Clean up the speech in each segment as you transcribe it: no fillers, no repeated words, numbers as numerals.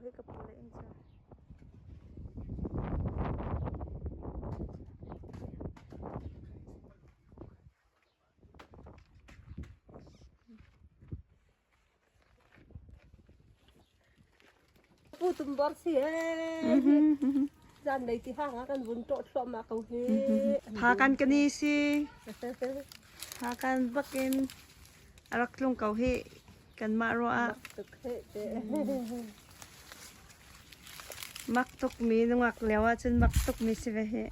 hi ka pu le inn cu. Pu tum bor si ee. Zan lei ti hang ah kan vun ṭawh thluahmah ko hi. Phakan kan i si. Phakan bakin a rak tlung ko hi kanmah ruah ah. Tuk he te. Mak tuk mi nungak lio ahcun mak tuk mi si ve hi.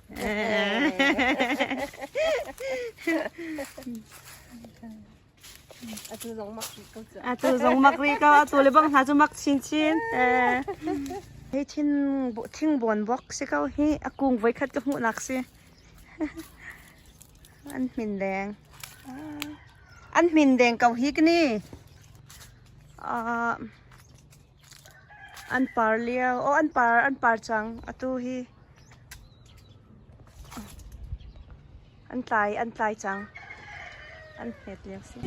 Atu zong mak rih ko cu. Atu zong mak rih ko. Atu le bang hna cu mak chinchin. Hi thin thingbuan bok si ko hi a kung voikhat ka hmuhnak si. An hmin deng. An hmin deng ko hi kini. An par lio. Oh an par an par cang. Atu hi An tlai an tlai cang. An hmet lio si.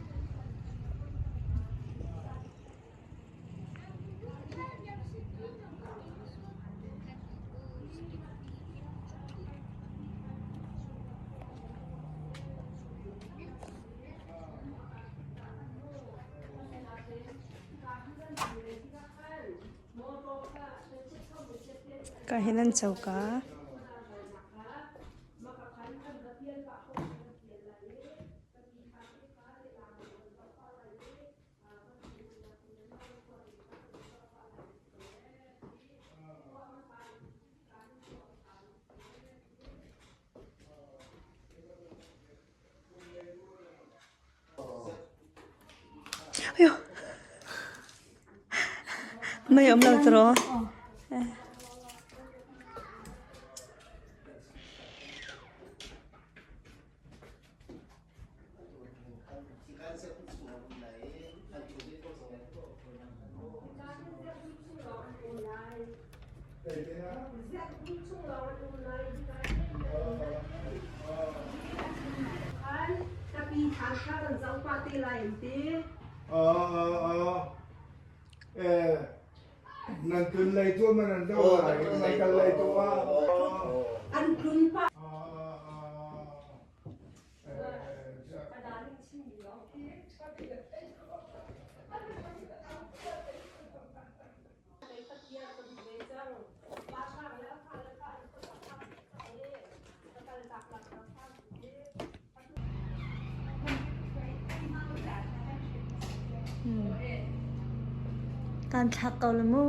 Ka hin an coka. Mei um lo tiraw? Nan tun lei tu man an do lai nan kal lei tu ah An tlun pah. Kan thlak ko la mu.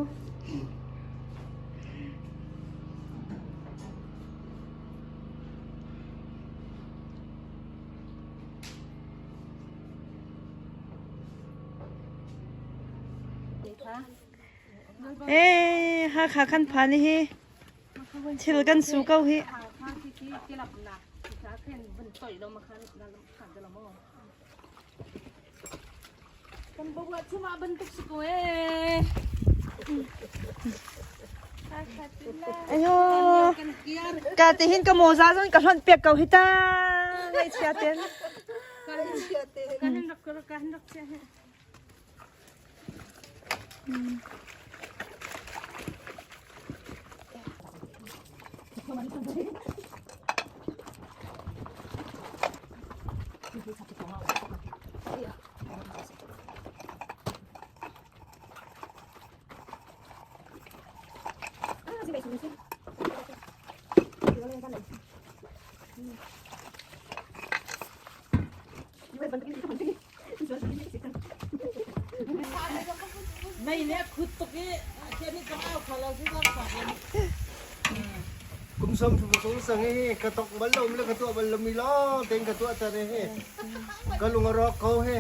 Eh, Hakha kan phan hi. Thil kan su ko hi. Kan bawa cuma bentuk si ko eh. Ayo. Ka te hin ka moza zon ka hlon piak ko hi ta. Ngai chia ten. Kan rak kan rak chia he. Mei nih a khut tuk i khian nih kong au kho lo si zong fak in. Kum som thu sung sang hi ka tok bal lo le ka tuah bal lo mi lo ten ka tuah tar he ka lung a rawk ko he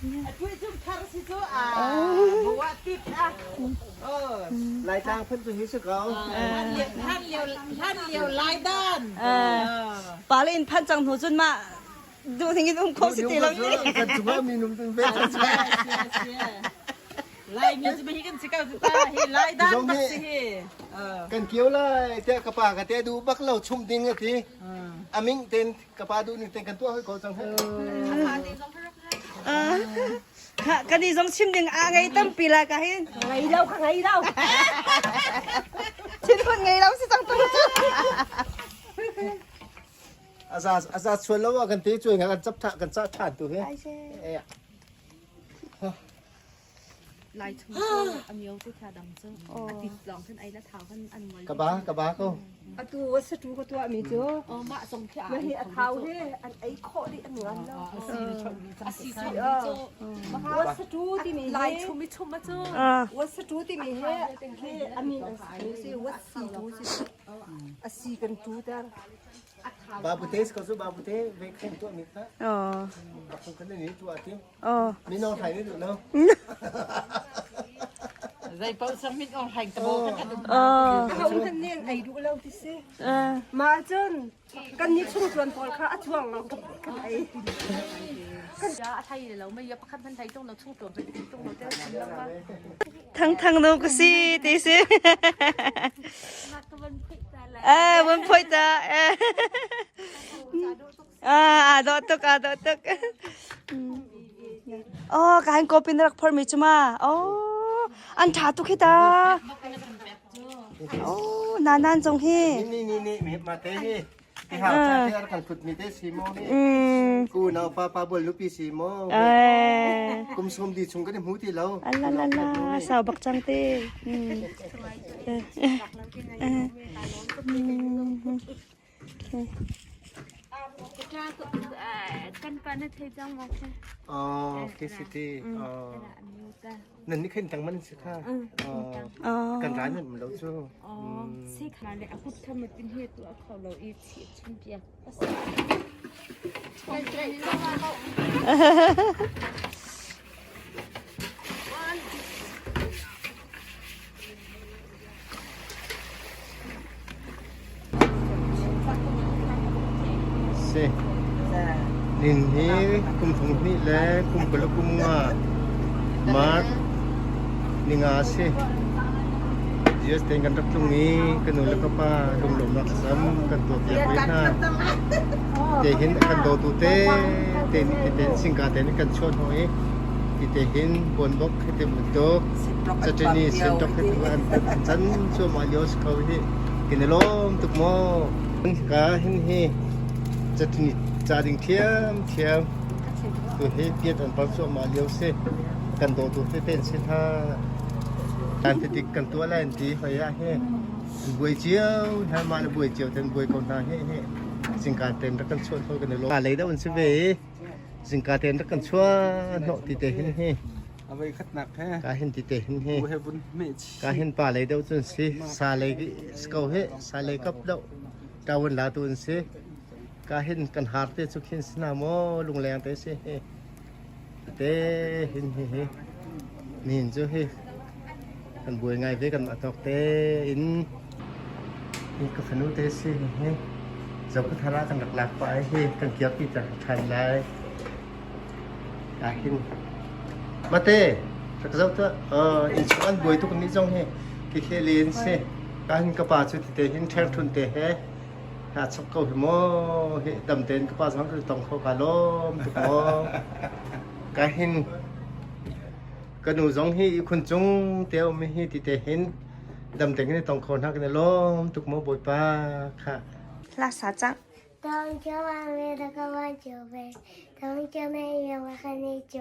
A tuih chung thar si cu a buah tit a. Lai tlang phun tu hi si ko. Hlan lio hlan lio lai dan. Pa le in phan cang hnu cun mah duh ning in um kho si ti lo ni. Kan cungah mi num tung ve. Lai mi cu hi kan si ko cu ta hi lai dan bak si hi. Kan kio lai te ka pa ka te du bak lo chum ding a ti. Aming ten ka pa du ning ten kan tuah hoi ko cang he. Kan i zong chim ding a ngei tampi la ka hin. Ngei lo ka ngei lo. Thinhun ngei lo si cang tu cu. Aza aza chuan lo ah kan te chuai nga kan chap tha kan cha than tu he. Eh. Lai chung cu a mio te kha dang cu a tit lawng khan ei la thau khan an ngol. Ka ba ka ba ko. Atu wa sa tu ka tuah mi cu. Oh mah zong khi a Ma hi a thau he an ei khawh dih an ngan lo. A si chom mi cu. Wa sa tu ti mi Lai chum i chum a cu. Wa sa tu ti mi he he amin an si wa si tu si. A si kan tu ter. Babu te ko su babu te ve khen tu mi kha. Oh. Aku kan ni tu atim. Oh. Mi no thai ni du no. Zei paoh sang mit ong hlaing tabo kan kan um. Oh. Ka um kan nen ei duh lo ti si. Uh. Ma cun kan ni chung tuan pawl kha a chuang lo kan ei. A thai le lo mei ya pakhat hman thai tung lo chung tuan tung lo te lo ma. Thang thang no ka si ti si. Eh, vun phoi ta. Eh. Ah, dawh tuk, ah dawh tuk. Oh, ka han kopin rak phor mi chuma. Oh, an tha tuk hi ta. Oh, na nan zong hi. Ni ni ni mi ma te hi. Ti hau cha te ar kan phut mi te si mo ni. Ku nau pa pa bol nupi si mo. Eh. Kum som di chung kan hmu ti lo. Ala la la, sau bak chang te. Kan pa na thei cang maw kha? Oh, ke city. Oh. Nan ni khen tang man si kha. Oh. Kan rai man lo chu. Oh, si kha le a kut tham tin he tu a kho lo i chi chim piak. Si. Nin hi kum thong hnih le kum kul kum nga March ninga si. US ten kan rak tlung i kan nu le ka pa lunglawmnak sam kan tuah piak ve hna. Te hin kan dawtu te te te singka te kan chuan ho i ti te hin buanbok he te bantuk Chatini sentok he an chan cuahmah lio si kho hi kin i lawm tuk maw ka hin hi chatini ca ding thiam thiam tu hi piat an pal cuahmah lio si kan dawtu te ten si hna kan titik kan tuah lai an ti hoi ah hi buai cio hna mah le buai cio ten buai ko hna hi hi singka ten rak kan chuan ho kan i lawm lei deuh an si ve i zingka ten rak kan chuan hnawh ti te hin hi A voi khatnak he. Ka hin ti te hin hi. He vun me Ka hin pa lei deuh cun si sa lei sko he sa lei kap deuh tawun la tu si ka hin kan har te chu khin sina mo lungleng te si hi te hin hi hi nin chu hi kan buai ngai ve kan atok te in hi ka fanu te si hi zopathara kan rak lak pa hi kan kiak ti ta than lai Ahhin mate rak zoh tuah inn chung an buai tuk ni zong hi khi len si ka hin ka pa cu tite hin ṭhengṭhun te he ha chok ko hi maw hi dam tein ka pa zong ka tong kho ka lawm tuk maw ka hin ka nu zong hi ihkhun cung te um hi tite hin dam tein kan i tong kho hna kan i lawm tuk maw bawipa kha Hla sa cang. 东九晚为了个晚酒杯，东九没有我和你酒。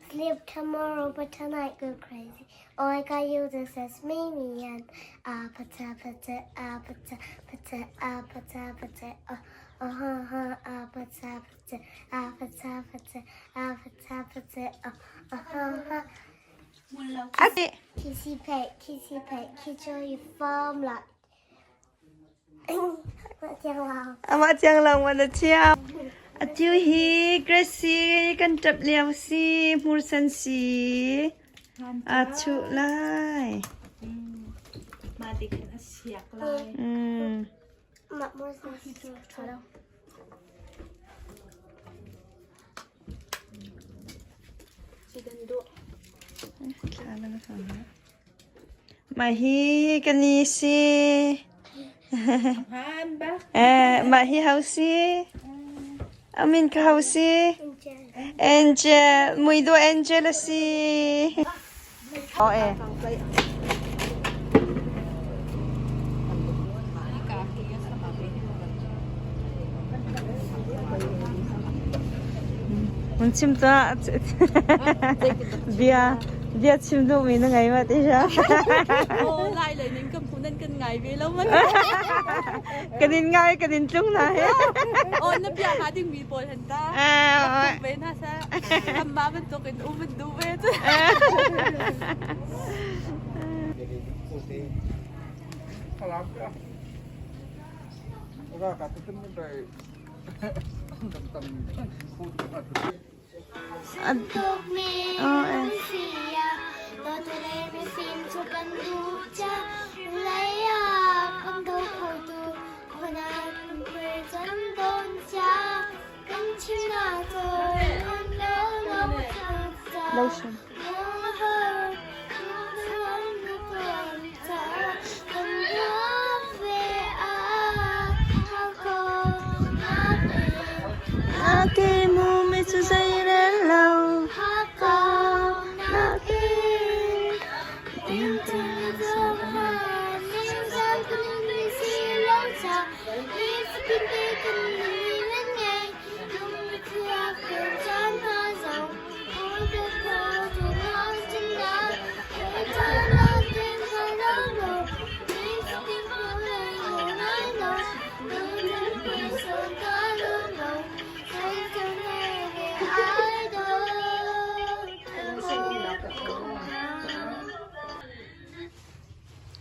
Sleep tomorrow, but tonight go crazy. All I got you this is me, me and ah, pata, pata, ah, pata, pata, ah, pata, pata, oh, oh, huh, huh, ah, pata, pata, ah, pata, pata, ah, pata, pata, oh, oh, huh, huh. Ate. Kissy pet, kissy pet, kiss your farm like. Amah tiang lang wan a thiam. Atu hi Gracie kan ṭap lio si, hmursan si. Aa chuh lai. Mah ti khan a siak lai. Mah hmursan si ṭha lo. Mah hi kan i si. Eh, mah hi ho si? Amin ka ho si? Angel, muidawh Angel a si. Oh eh. Mun chim tuah bia bia chim duhmi na ngei ma ti sha. Oh, lai lei ning kan phu nan kan ngai ve lo man. Kan in ngai kan in tlung na he. Oh, na bia ha ding mi pawl han ta. Tuk ve na sa. Amma bantuk in um an duh ve cu. Lotion. Ake mu mi cu zei rel lo.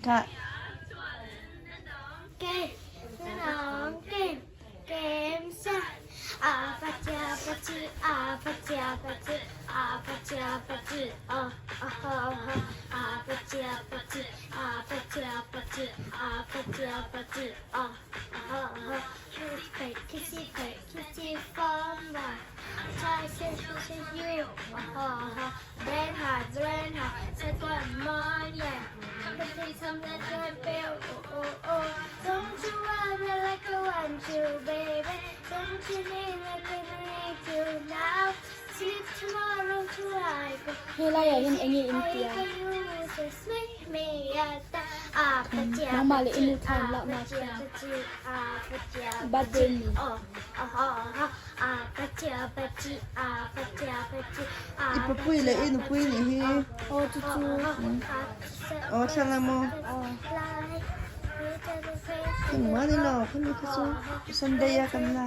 Kak. Hi lai ah hin enge in tia. Nangmah le inu thlan lah ma sia. Birthday ni. I pupui le i nupui nih hi. Oh cucu. Oh thlang maw? Kan ma ni lo kan ni kha cu Sunday ah kan la.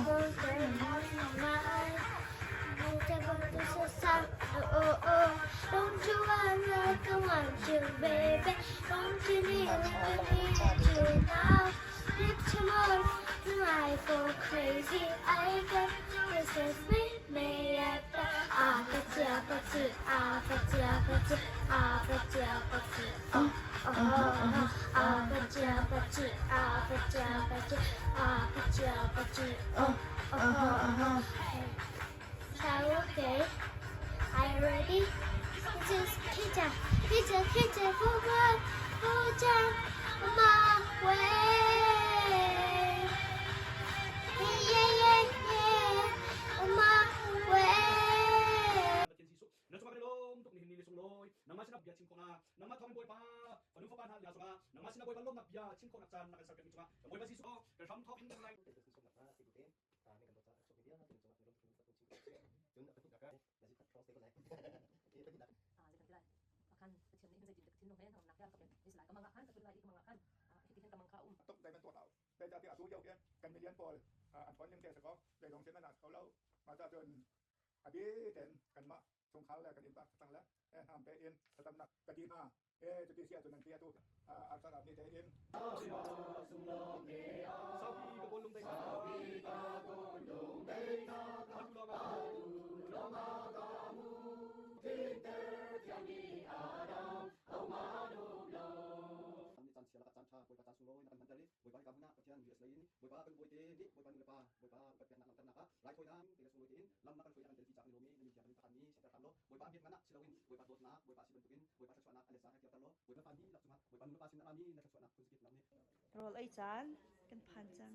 Rawl ei caan kan phan cang.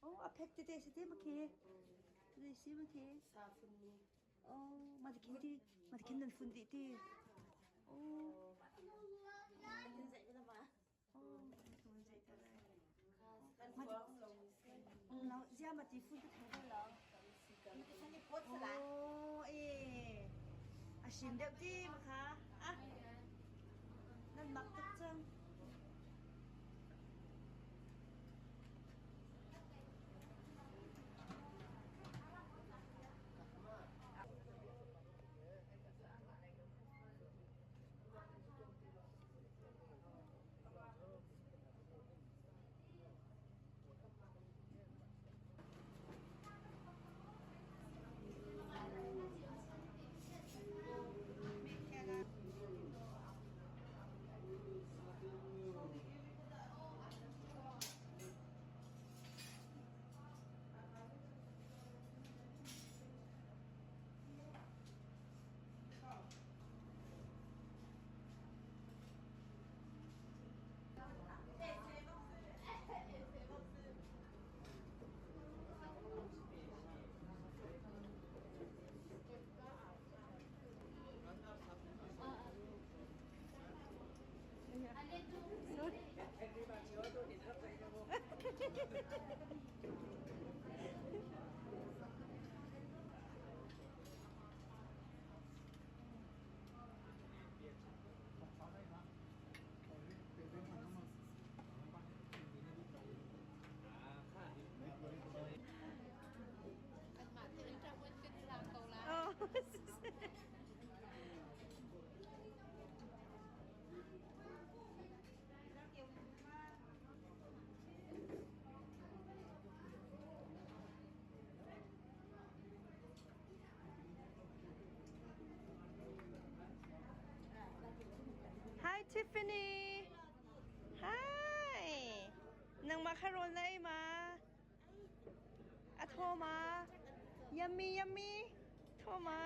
Oh, a Phek tete si te ma khi. Tete si ma khi. Oh, ma ti khin ti, ma ti khin nan fun dih ti. Oh. Zia ma ti fun ka thei bal lo. Oh, eh. A sim deuh ti ma kha. Ah. Nan mak tuk cang. Oh. Hi Tiffany. Hi. Nangmah kha rawl na ei ma? A thaw ma? Yummy yummy. Thaw ma?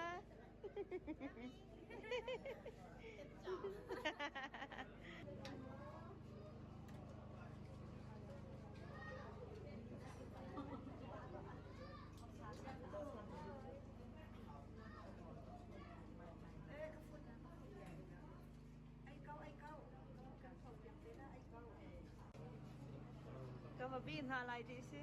Ka va bi hna lai ti si.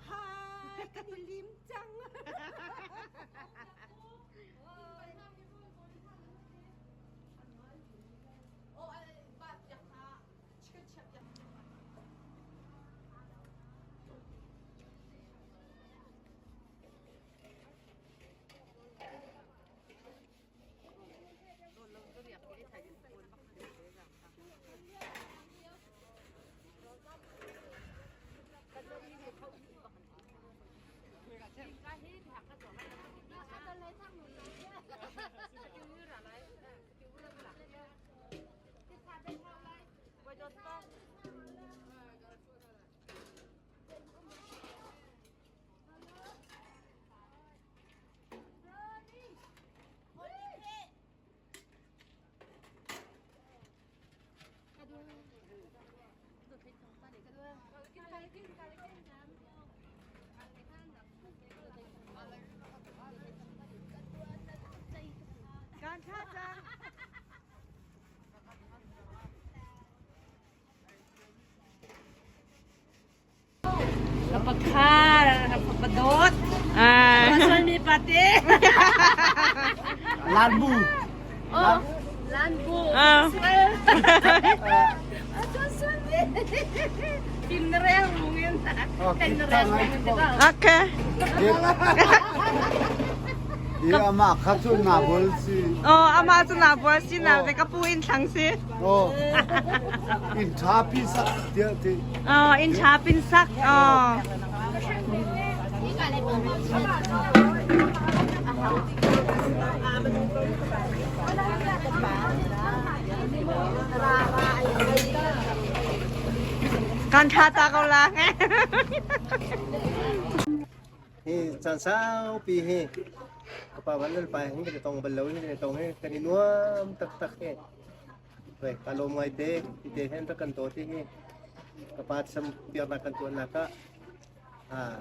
Hi, kan i lim cang. Kan tha cang. Kapadot. Ah. mi pate. Lanbu. Oh, Lanbu. Ah. Okay. I amah kha cu na bol si. Oh, ama cu na bual si na te ka pu in thlang si. Oh. In tha pi sak tiah ti. Oh, in tha pin sak. Oh. Kan tha ta ko la. Hi caan saupi hi ka pa van lal pa hin kan i tong bal lo hin kan i tong hi kan i nuam taktak hi. Ve ka lawm ngai te ti te hen rak kan to ti hi ka pa sam piaknak kan tuannak ah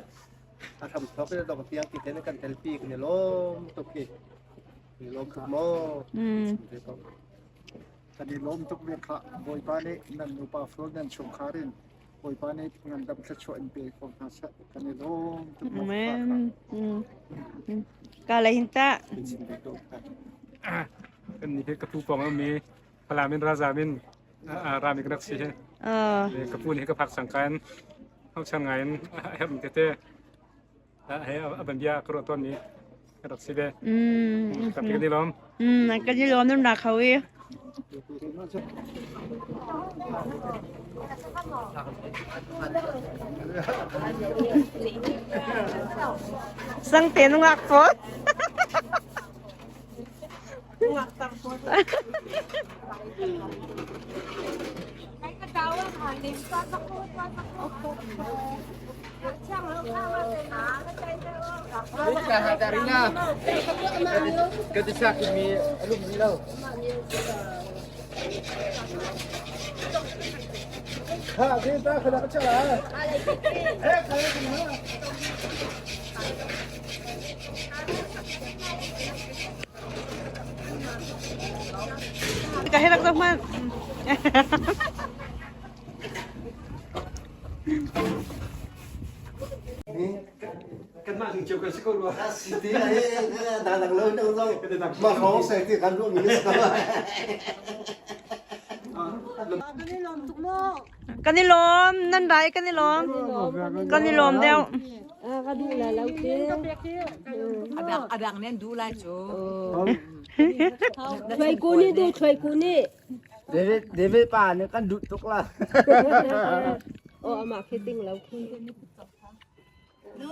a hram thawk in dong tiang ti te kan telpi kan i lawm tuk hi. I lawm tuk maw? Kan i lawm tuk ve khah. Bawipa nih nan nupa fur nan chungkhar in Bawipa nih ngandam thluachuah in pe ko hna seh. Kan i lawm tuk maw Amen. Ka le hin ta. Kan ni hi ka pu pong mi Falam in Razam in rami kan rak si hi. Ka pu nih ka phak sang kan hau chan ngai in a herh mi tete he a ban bia ka ruah tawn mi ka rak si ve. Ka pi kan i lawm. Kan i lawm nan ra kho i. Sang te nungak fot. Ka hi rak zoh hmanh. Kanmah ning cio kan si ko rua. Si ti ai da dang lo dang zong ma khong se ti kan lu mi ni Kan i lawm, nan rai kan i lawm. Kan i lawm deuh. Adang nen du lai cu. Thloi ku nih du thloi ku nih. David David pa nih kan duh tuk la. Oh amah khi ting lo khi. Nu.